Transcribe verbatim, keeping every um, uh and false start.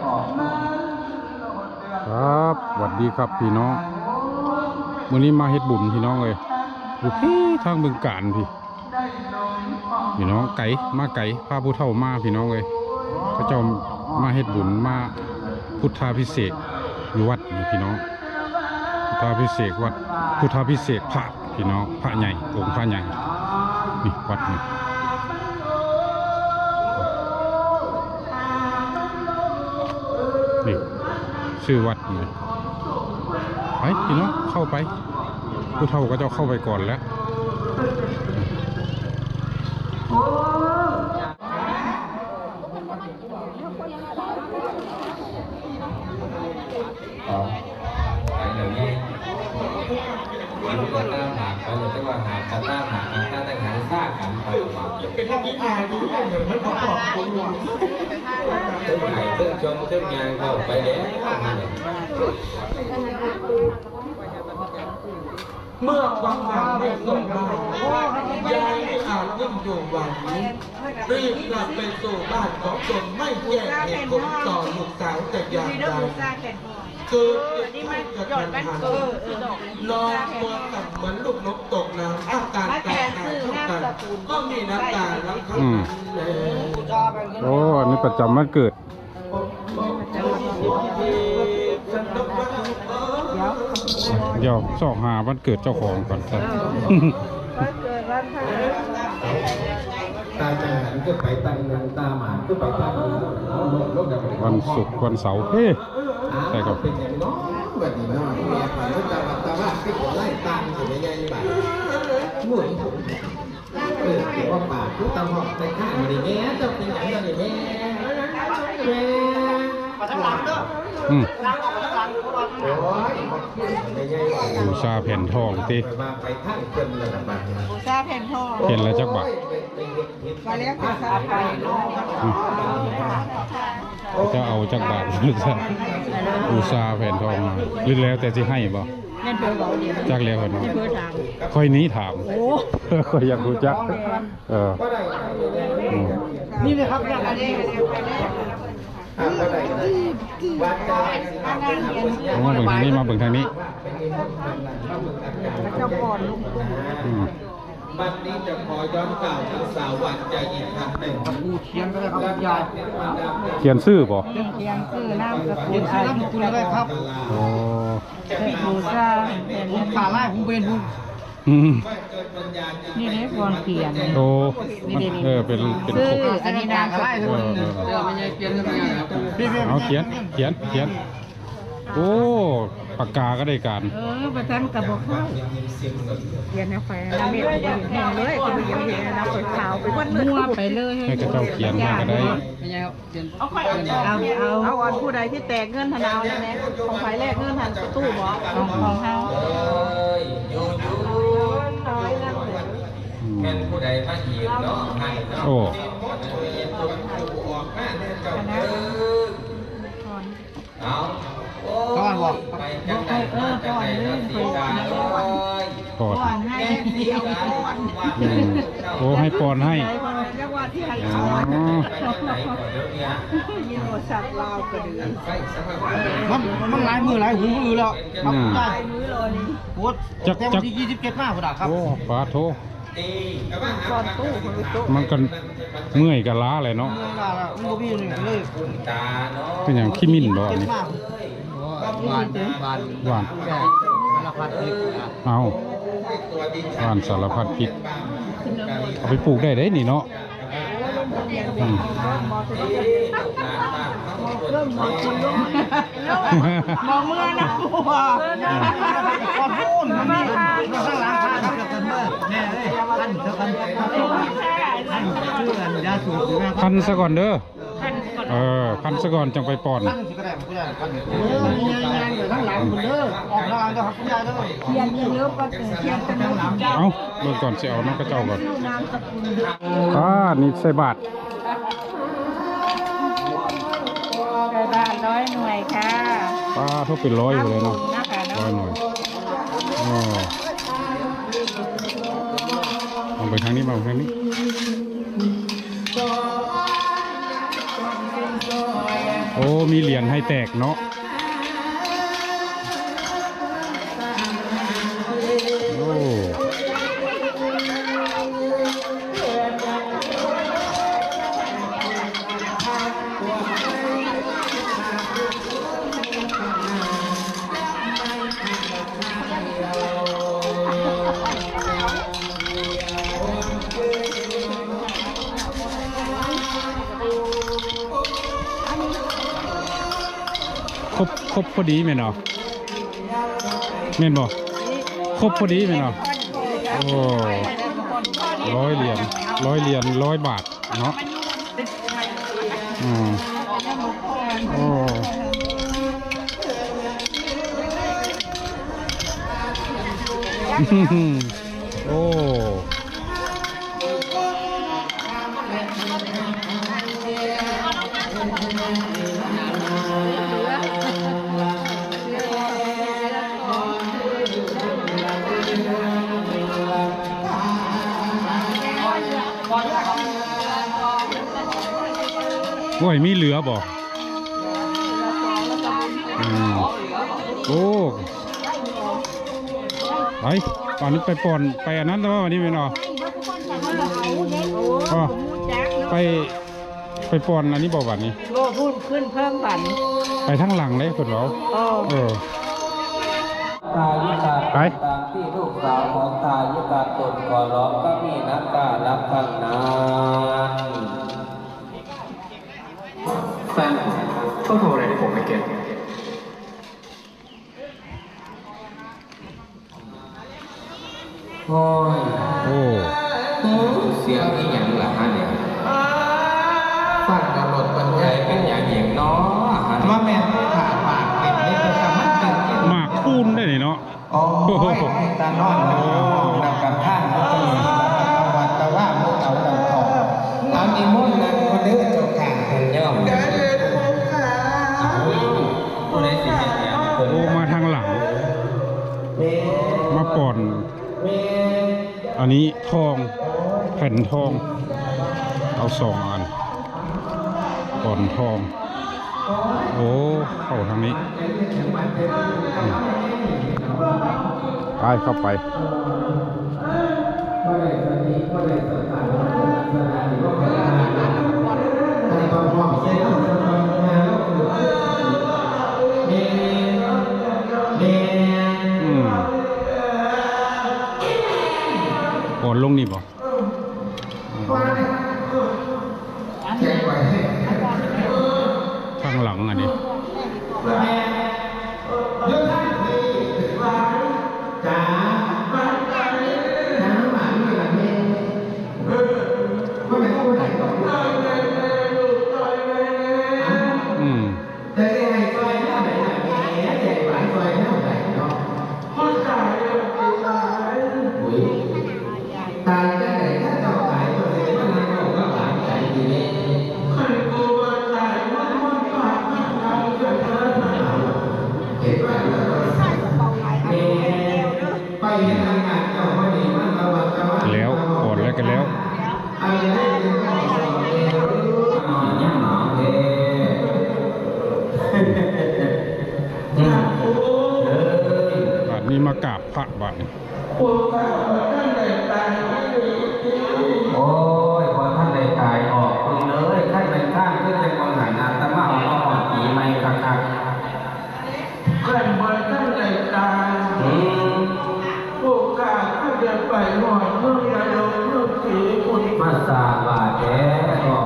ครับ สวัสดีครับพี่น้อง มื้อนี้มาเฮ็ดบุญพี่น้องเอ้ย อยู่พี้ทางบึงกาฬพี้ พี่น้องไกล มาไกล พาผู้เฒ่ามาพี่น้องเอ้ย เขาเจ้ามาเฮ็ดบุญ มาพุทธาภิเษกอยู่วัดนี่พี่น้อง พุทธาภิเษกวัด พุทธาภิเษกพระพี่น้อง พระใหญ่ องค์พระใหญ่ นี่วัดนี่ นี่ชื่อวัดนี่ ไปพี่น้อง เข้าไป ผู้เฒ่าก็เจ้าเข้าไปก่อนแล้ว เอาไปเดี๋ยวนี้มันก็ตามหาเขาเลย แต่ว่าหาเขาตามหากัน ถ้าได้หาซากกันไปมา เป็นเรื่องที่แปลกดี เหมือนเขาบอกคุณลุง เครื่องไข่เครื่องชมเครื่องยางเข้าไปแล้ว เมื่อความหวังไม่สมหวัง ยายไม่อาจนิ่งอยู่ไหว รีบกลับไปสู่บ้านของตน ไม่แจ้งเหตุผลต่อลูกสาวแต่อย่างใด เกิดเหตุการณ์กระทันหัน นอนตัวสั่นเหมือนลูกนกตกน้ำ อาการแตกต่างเท่ากัน ก็มีน้ำตาไหลเท่านั้นแล โอ้ อันนี้ประจำวันเกิด เดี๋ยว เดี๋ยวซอกหาวันเกิดเจ้าของก่อนครับ ตาจังหันก็ไปตั้งนาน ตาหมานก็ไปตั้งนาน วันศุกร์วันเสาร์ เฮ้ย ใช่ครับ เป็นอย่างน้อยวันนี้เนาะ แม่ฝันว่าตาวันตาว่าไปขอไล่ตามอยู่ในใหญ่บ้าน เออ แต่ว่าปากคือตำหอกแต่ข้างนี่แม่ เจ้าเป็นหยังนี่แม่ แม่ อืม โอ้ย บูชาแผ่นทองติ มาไปทางเพิ่นแล้วล่ะบัดนี้ บูชาแผ่นทอง แผ่นละจักบาท ก็แล้วแต่ศรัทธาเนาะ อืม จะเอาจักบาท บูชาแผ่นทองมา หรือแล้วแต่สิให้บ่ แม่นเพิ่นบอกเดี๋ยว จักแล้วเนาะ แม่นเพิ่นถาม ค่อยนี้ถาม โอ้ ค่อยอยากรู้จัก เออ อืม นี่เลยครับ อยากได้ มาเบิ่งทางนี้ มาเบิ่งทางนี้ เจ้าก่อนลูก อืม บัดนี้จะขอย้อนกล่าวถึงสาวหวานใจอีกครั้งหนึ่ง เขียนไปเลยครับคุณยาย เขียนชื่อบ่ เขียนชื่อนามสกุล เขียนชื่อนามสกุลก็ได้ครับ อ๋อ บูชาแผ่น ผมสาไล่ผมเป็นผม อืม นี่นี่ก่อนเขียน โอ้ นี่นี่ เออ เป็น เป็น ชื่อ อันนี้นามสกุล เออ เออ เออ เอาเขียน เขียน เขียน โอ้ ปากกาก็ได้การ เออ ประทันกับบอกเข้า เขียนแนวไฟนะ เม็ดเดียวเห็นแห้งเลย ก็เห็นเห็นนะ ไฟขาวไปหมดเลย มั่วไปเลย ให้เขาเจ้าเขียนให้ก็ได้ เอา เอา เอาอันผู้ใดที่แตกเงินหันเอาเลยแม่ ของไผแลกเงินหันประตูบ่ ของ ของเฮา อืม แม่นผู้ใดมาอีกเนาะ ให้เนาะ โอ้ เอา โอ้ย ไปจังใดมาจังใดเนาะ สีกาเอ้ย ปอน ปอนให้ อืม โอ้ ให้ปอนให้ อ๋อ มัน มันหลายมือหลายหูมือแล้ว อืม โอ้ จัก แต่วันที่ จัก ยี่สิบเจ็ดมาพุ้นน่ะครับ โอ้ ปาโท มันก็เมื่อยก็ล้าแหละเนาะ เมื่อยล้าแล้ว มันบ่มีนี่เลย เป็นหยัง ขี้มิ่นบ่อันนี้ หวาน หวาน หวาน สารพัดพิษนะ เอา หวานสารพัดพิษ เอาไปปลูกได้เด้นี่เนาะ อืม เริ่มหมดคนลง บอกเมื่อนะ ขอโทษ มันมีข้างหลังพาเกิดกันเมื่อ แม่เอ้ย พันเท่ากัน พันเพื่อนยาสูบอยู่นะ พันซะก่อนเด้อ เออ พันซะก่อนจังไปปอน พันสิก็ได้ ผมก็ได้ พันเดียว เออ มีงานอยู่ข้างหลังหมดเด้อ ออกทางหลังก็ครับคุณยายเด้อ เขียนเยอะก็เขียนเป็น เอ้า เบิ่งก่อนสิเอานำเขาเจ้าก่อน อ่า นี่ใส่บาตร ใส่บาตรร้อยหน่วยค่ะ ป้าเท่าเป็นร้อยอยู่เลยเนาะ นะคะเนาะ ร้อยหน่วย อ๋อ เอาไปทางนี้ มาทางนี้ โอ้ มีเหรียญให้แตกเนาะ โอ้ ครบ ครบพอดีแม่นบ่ แม่นบ่ ครบพอดีแม่นบ่ โอ้ ร้อยเหรียญ ร้อยเหรียญ ร้อยบาทเนาะ อืม โอ้ โอ้ โอ้ย มีเหลือบ่ อืม โอ้ ไป อันนี้ไปป่อน ไปอันนั้นแล้ว อันนี้แม่นบ่ อ๋อ ไป ไปป่อนอันนี้บ่ บัดนี้ โอ้ พูดขึ้นเพิ่มบัน ไปทางหลังเลย เพิ่นเว้า เออ เออ ทายิกา ไป ตามที่ลูกสาวของทายิกาตนขอร้องก็มีนักการับทางนั้น แฟนผมต้องทำอะไรที่ผมไม่เก็ต โอ้ย โอ้ เสียงอีหยังล่ะฮะเนี่ย ฟังแล้วหลดปัญญา เป็นหยังอีกเนาะ ว่าแม่นผู้ขาปากเป็นนี่เป็นคำมันเป็นที่ หมากคูนได้นี่เนาะ โอ้ย ตาน้อยมันอยู่ห้องแล้วกับข้างก็ต้องมีวัดตะว่าหมู่เก่าเก่าทอง เอานิมนต์นะคนเด้อเจ้าค่ะ เพิ่นย่อม ผู้ใดสิเฮ็ดหยังเพิ่น โอ้ มาทางหลัง มาป่อน อันนี้ทอง แผ่นทอง เอาสองอัน ป่อนทอง โอ้ เข้าทางนี้ อืม ไป เข้าไป อืม ป่อนลงนี่บ่ ข้างหลังอันนี้ อืม แต่สิให้ซอยแนวใดล่ะแม่ ใหญ่หลายซอยแนวใดเนาะ คนตายแล้วสิตาย อุ๊ย ตายจังใด๋ ถ้าเจ้าตายเจ้าสิได้มานั่งเว้ากับหลานใจดีเด้ คันกูว่าตาย มัน มันปากมันทำกันเด้อ เห็นว่าเจ้าตาย แม่ ไปเฮ็ดงานเจ้าบ่ดี มันระวังระวัง แล้ว ก่อนแล้วกันแล้ว อันนี้ได้ยินก็บอกเลย อ่า ยังหนาวเด้ อืม เอ้ย บาดนี้มากราบพระบาดนี้ พวกข้าบ่ทันได้ตาย โอ้ย บ่ทันได้ตาย ออกเบิ่งเลย คันเป็นทางคือจังหวะหันอาตมาเอามาหอดปีใหม่คักๆ คันบ่ทันได้ตาย อืม พวกข้าคือจะไปหอดเมืองนรกเมืองเปรตพุ้น มาสร้างว่าแท้ ออก